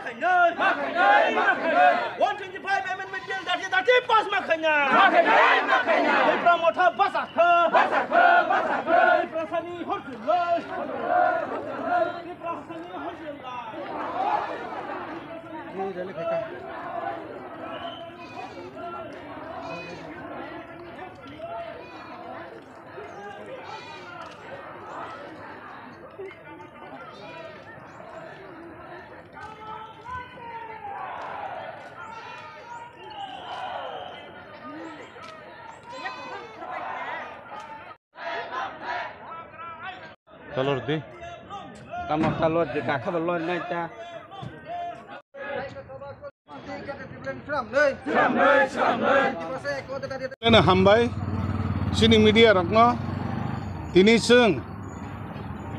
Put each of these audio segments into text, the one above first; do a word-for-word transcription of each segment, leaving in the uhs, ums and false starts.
One twenty-five amendment bill dati dati pass ma khaina. Ma khaina, ma khaina. Tipra Motha basa kha. Basa kha, basa kha. Tiprasani horjinlai. Tiprasani horjinlai. Chalor di. Tamo chalor di, kakha ba lor nai ta. Nene hambai, chini media rokno, tini chwng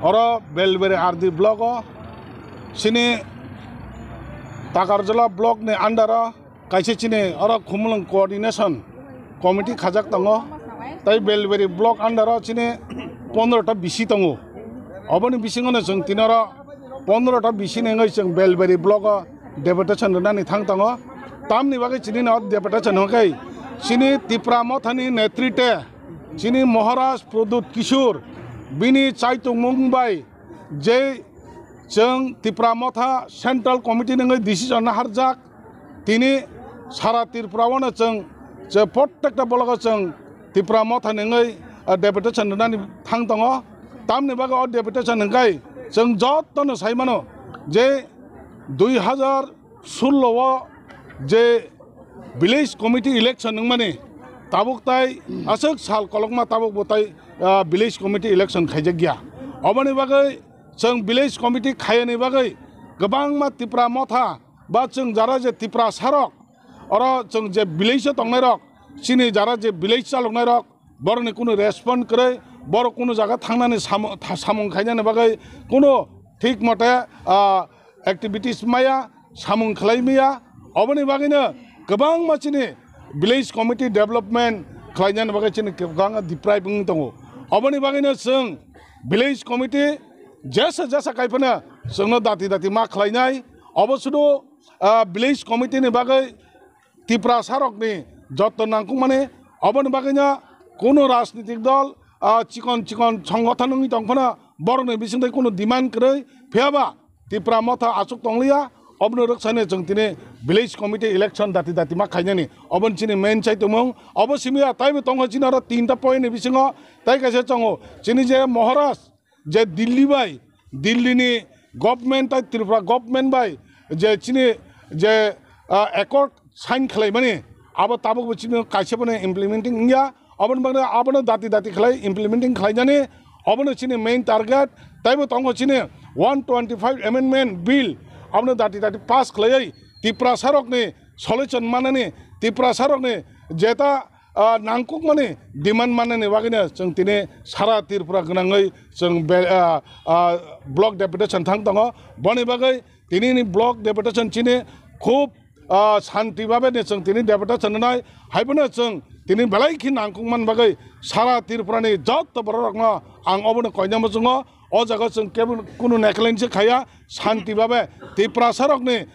oro Belberi R D block o, chini Takarjala block ni under o, kaisa chini oro Khumulwng coordination committee khajak tongo, tai Belberi block under o chini pondro ta bisi tongo. Oboni bisingo no chwng tini oro pondro ta bisi ni wngwi chwng Belberi block o deputation rwnani thang tongo. Tamni bagwi chini no deputation hwnkhe chini Tipra Mothani netrite chini Maharaj Pradyut Kishore bini chaitungmung bai je chwng Tipra Motha Central Committee ni wngwi decision naharjak. Tini sara Tripura o no chwng je prottekta block o chwng Tipra Motha ni wngwi, ah, deputation rwnani thang tongo. Tamni bagwi o deputation hwnkhe chwng jotono sai mano je dui hazar sullo o je village committee election wngmani tabuk tai aswk sal kolokma tabuk bo tai, ah, village committee election khaijak ya. Oboni bagwi chwng village committee khayani bagwi kwbangma Tipra Motha ba chwng jara je Tiprasa rok, oro chwng je village o tongnai rok, chini jara je village chaloknai rok, borokni kunu respond kwrwi, borok kunu jaga thangnani samo-, tha-, samung khainani bagwi kunu thik mote, ah, activities maya, samung khlai maya. Oboni bagwino kwbangma chini village committee development khlainani bagwi chini kwbangma deprive wngwi tongo. Oboni bagwino chwng village committee jesa jesa kaiphano chwngno dati dati ma khlainai. Obo sudu, ah, village committee ni bagwi Tiprasa rokni jotto nangkukmani, oboni bagwino kunu rajnitik dol, ah, chikon chikon songothon wngwi tongphano borokni bisingtwi kunu demand kwrwi, phiyaba Tipra Motha achuk tongliya, oboni rwksani chwng tini village committee election dati dati ma khainani, oboni chini main chaitongmung, obo simiya taibo tongo chini oro tinta point ni bisingo, tai kaisa tongo chini je Maharaj, je Delhi bai, Delhi ni government tai Tripura government bai je chini je, ah, accord sign khlaimani, abo tabuk bo chini kaisa bono implementing wngya, aboni bagwi abono dati dati khlai implementing khlainani, obono chini main target. Taibo tongo chini one twenty-five amendment bill, abono dati dati pass khlaiwi Tiprasa rokni solution manani, Tiprasa rokni jeta ah, nangkukmani demand mannani bagwino chwng tini sara Tripura gwnangwi chwng be-, ah, ah, block deputation thang tongo. Boni bagwi tinini block deputation chini khub, ah, shanti babe ni chwng tini deputation rwnai. Haiphano chwng tini belai khe nangkukmani bagwi sara Tripurani jotto bororokno ang obono koina muchungo. O jaga chwng kebo kunu naikhlainse khaya, shanti babe Tiprasarokni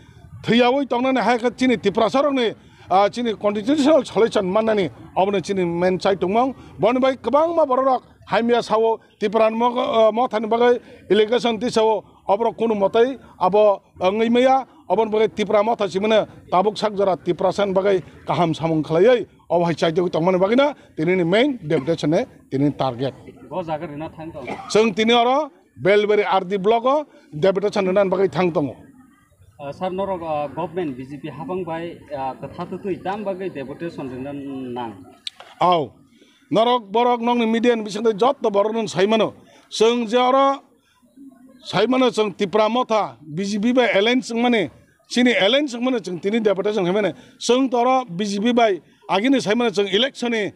thwiyawi tongnani hai khe chini Tiprasarokni, ah, chini constitutional solution mannani obono chini main chaitongmung. Boni bai kwbangma bororok hamya sao, Tipra mo-, ah, mothani bagwi allegation tisao, oborok kunu mwtai abo, ah, wngwi maya, oboni bagwi Tipra motha simano tabuk sak jora Tiprasani bagwi kaham samung khlaiwi obo hai chaitogwi tongmani bagwino tinini main deputation ni tini target. Bo jaga rina thang tong. Chwng tini oro Belberi R D block o deputation rina bagwi thang tongo. Ah, sir, norok, ah, government B J P hapang bai, ah, kwtha twtwi tam bagwi deputation rina nang? Au. Norok borok nokni media ni bisingtwi jotto borok no sai mano. Chwng je oro sai mano chwng Tipra motha B J P bai alliance wngmani, chini alliance wngmani chwng tini deputation khaimani. Chwng toro B J P bai agini sai mano chwng election ni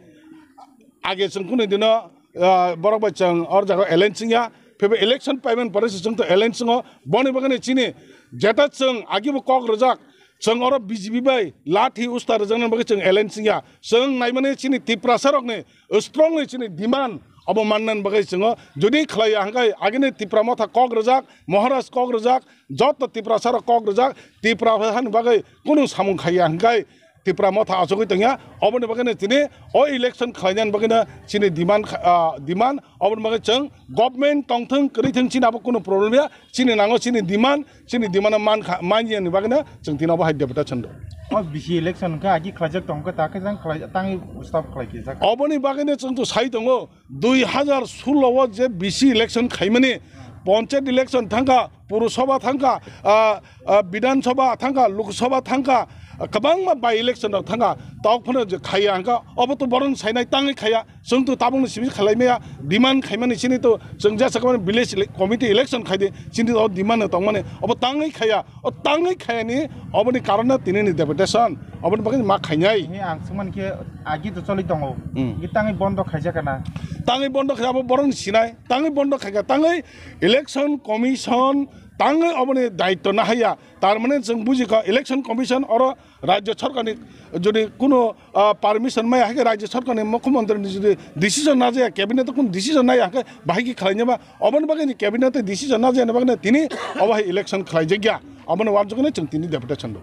age chwng kunu dino, ah, borok bai chwng or jaga alliance wngya. Phiba election paiman pore se chwng to alliance wngo. Boni bagani chini jeta chwng agibo kok rwjak, chwng oro B J P bai lathi usta rwjaknani bagwi chwng alliance wngya. Chwng naimani chini Tiprasarokni strongly chini demand Abo mannani bagwi chwngo jodi khlaiya hwnkhe agini Tipra Motha kok rwjak, Maharaj kok rwjak, joto Tiprasa rok kok rwjak, Tipra hani bagwi kunu samung khaiya hwnkhe Tipra Motha achugwi tongya. Oboni bagwino tini o election khlainani bagwino chini demand kha-, ah, demand, oboni bagwi chwng government tongthwng kwrwithwng chini abo kunu problem ya. Chini nango chini demand, chini demand man kha, man yani bagwino chwng tini obo hai deputation do. O B C election khe agi khlaijak tong khe ta khe jang khlai, tangwi stop khlai khe jak. Oboni bagwino chwng to sai tongo, dui hazar solo o je B C election khaimani, panchayat election thangkha, Purusabha thangkha, ah, ah, Bidhan Sabha thangkha, Lok Sabha thangkha, ah, kwbangma by election rok thangkha, tok phano je khaiya hwnkha, obo to borok sainai tangwi khaiya. Chwng to tabukni simi khalai maya, demand khaimani chini to chwng jesa khe village ele-, committee election khaidi, chini to demand no tongmani, obo tangwi khaya, o tangwi khayani, oboni karon no tini ni deputation, oboni bagwi ma khainai. He ang swngmani khe agi to choli tongo, Hmm. He tangwi bondo khaijak na? Tangwi bondo khaya abo borok ni sinai, tangwi bondo khaika, tangwi election commission, tangwi oboni daityo nahaya, tar mane chwng bujikha election commission oro Rajya Sorkarni jodi kuno, ah, permission maya, hai khe Rajya Sorkarni Mukhyamantri ni jodi decision na jaya, cabinet o kuno decision naya, hai khe bahai khe khlai nai ba, oboni bagwi ni cabinet o decision na jaya, bagwi tini obo hai election khlai jak ya, oboni uanjukni chwng tini deputation do.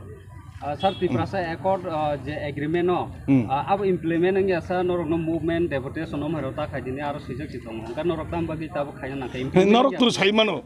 Ah, sir, Tiprasa Accord, ah, je agreement no, Hmm. ah, abo implement wngya sa norok no movement deputation no mairo ta khai dini aro swijak si tongo, hwnkhe norok tam bagwi tabuk khaina nangkha, implement Norok wngya. Turu sai mano.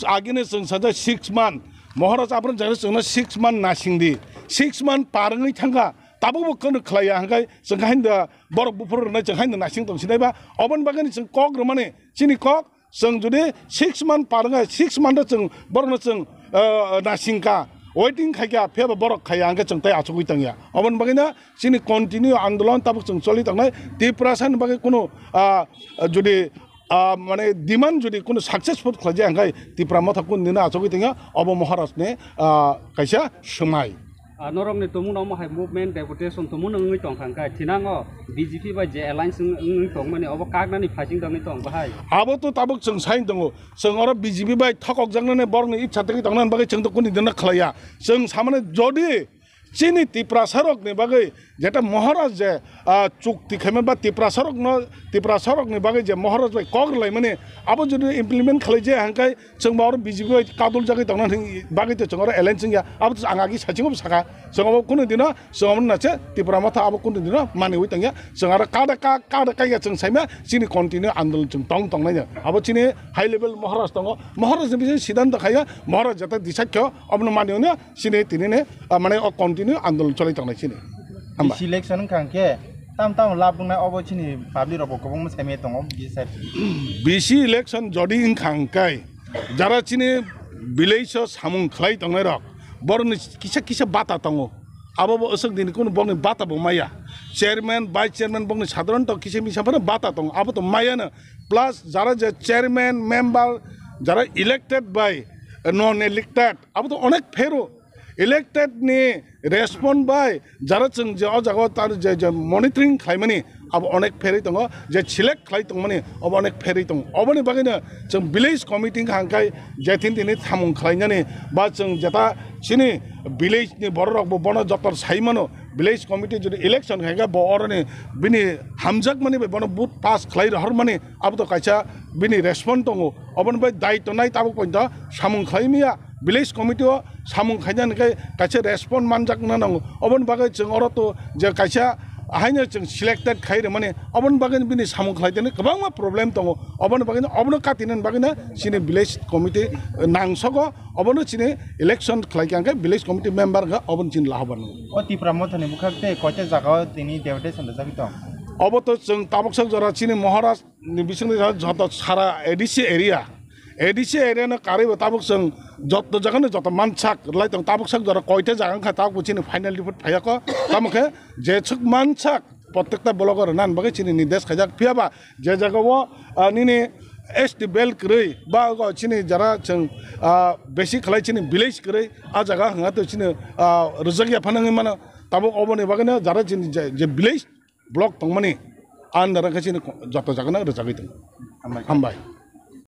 Agini chwng sajak six month, Maharaj aphano jagani chwngno six month nasing di, six month par wngwi thangkha, tabukbo kwrwng khlaiya, hwnkhe chwng haino borok buphuru rwnai chwng haino nasing tong sinai ba, oboni bagwino chwng kok rwmani, chini kok chwng jodi six month par wngkha, six month o chwng borokno chwng, ah, nasingkha, waiting khaikha, phiyaba borok khaiya, hwnkhe chwng tei achugwi tongya, oboni bagwino chini continue andolon tabuk chwng choli tongnai, Tiprasa ni bagwi kunu, ah, jodi ah, mane demand jodi kunu successful khlaijak hwnkhe Tipra Motha kunu dino achugwi tongya, obo Maharaj ni, ah, kaisa swmai. Ah, norokni tumung no omo hai movement deputation tumung no wngwi tongkha hwnkhe thinango B J P bai je alliance wng-, wngwi tongmani obo kaknani phaising tongwi tong bahai. Abo to tabuk chwng sai tongo, chwng oro B J P bai thokokjaknani borokni ichha tengwi tongnani bagwi chwng to kunu dino khlaiya. Chwng samani jodi Chini Tiprasarokni bagwi jeta Maharaj je, ah, chukti khaima ba Tiprasarokno, Tiprasarokni bagwi je Maharaj bai kok rwlaimani, abo jodi implement khlai jaya hwnkhe chwng bo oro B J P bai kadul jagwi tongna bagwi to chwng oro alliance wngya. Abo to ang agi saichung bo sakha. Chwng abo kunu dino chwng abo nache Tipra Motha abo kunu dino maniwi tongya. Chwng aro kada ka, kada kaiya chwng saima chini continue andolon chwng tong tongnai. Abo chini high level Maharaj tongo. Maharaj ni bising siddhanto khaiya. Maharaj jeta decide kho abono maniwi no. Chini tini ni, ah, mane o continue andolon choli tongnai chini. Hambai. Selection wngkha hwnkhe tam tam lab wngnai obo chini public rok bo kwbangma saimaya tongo, B C election jodi wngkha hwnkhe jara chini village o samung khlai tongnai rok borokni kisa kisa bata tongo. Abo bo aswk dini kunu bokni bata bo maya. Chairman, vice chairman bokni sadharanto kisa misa phano bata tongo. Abo to maya no. Plus jara je chairman, member, jara elected by non elected, abo to onek phero. Elected ni respond bai jara chwng je o jaga o tar je, je monitoring khlaimani abo onek pherwi tongo, je select khlai tongmani abo onek pherwi tongo. Oboni bagwino chwng village committee hwnkha hwnkhe je thin tini thamung khlainani ba chwng jeta chini village ni borok rok bo bono joto sai mano, village committee jodi election khaikha bo oroni bini hamjakmani bai bono vote pass khlai rohormani abo to kaisa bini respond tongo. Oboni bai daityo nai tabuk poito samung khlai maya. Village committee o samung khaina hwnkhe kaisa respond manjakna nango. Oboni bagwi chwng oro to je kaisa haino chwng selected khai rwmani, oboni bagwi bini samung khlai tani kwbangma problem tongo. Oboni bagwi obono katinani bagwi chini village committee nangsogo, obono chini election khlai kha hwnkhe village committee member wngkha, obono chini lahobar nango. O Tipra Mothani bwkhak tei koita jagao tini deputation rwjagwi tong? Obo to chwng tabuk sak jora chini Maharaj ni bisingni joto sara A D C area, A D C area no karwi bo tabuk chwng joto jaga no joto mansak lai tong, tabuk sak jora koita jaga wngkha tabuk bo chini final report phaiya kho, tamo khe jeswk mansak prottekta block o rwna bagwi chini nirdesh khaijak, phiya ba je jaga o, ah, nini S T belt kwrwi ba ogo chini jara chwng, ah, besi khlai chini village kwrwi, ah jaga hwnga to chini, ah, rwjak ya phano wngwi mano, tabuk oboni bagwi no jara chini je, je village block tongmani under khe chini joto jaga no rwjagwi tongo. Hambai. Hambai.